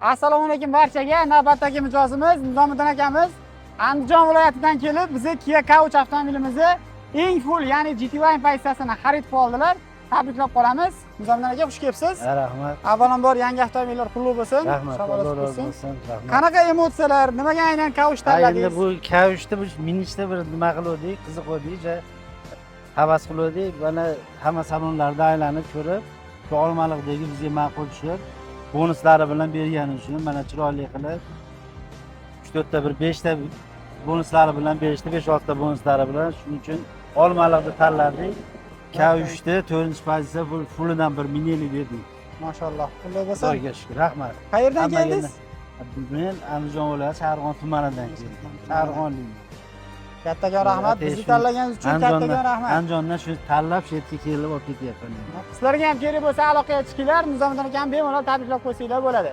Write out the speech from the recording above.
Assalomu alaykum barchaga. Navbatdagi mijozimiz Nizomiddin akamiz Andijon viloyatidan kelib, bizni Kia K3 avtomobilimizni eng full, ya'ni GT Line pozitsiyasini xarid qilib oldilar. Tabriklab qolamiz. Nizomiddin aka, xush kelibsiz. Rahmat. Avvalambor, yangi avtomobillar qutlug' bo'lsin. Rahmat. Shaboloz Alloh rozi bo'lsin. bo'lsin. Rahmat. Qanaqa emotsiyalar? Nimaga aynan K3 Ha, endi tanladingiz? Bu K3ni bu minishda bir nima qiluvdik, qiziquvdik, ja havas qiluvdik. Mana, hamma salonlarda aylanib ko'rib, shu Olmaliqdagi bizga ma'qul tushib, bonuslari bilan bergani uchun, mana, chiroyli qilib uch to'rtta, bir beshta bonuslari bilan berishdi, besh oltita bonuslari bilan. Shuning uchun Olmaliqni tanladik. K3ni to'rtinchi pozitsiya fulidan bir minaylik dedik. Mashalloh. Qutlug' bo'lsin. Xudoga shukur, rahmat. Qayerdan Hammaga. keldingiz? Men Andijon viloyati Charg'on tumanidan keldim. Charg'onlikman. Kattakon rahmat. Bizni tanlaganingiz uchun kattakon rahmat. Andijondan shu tanlab, shu yerga kelib olib ketyapman endi. Sizlarga ham kerak bo'lsa, aloqaga chiqinglar. Nizomiddin akani bemalol tabriklab qo'ysanglar bo'ladi.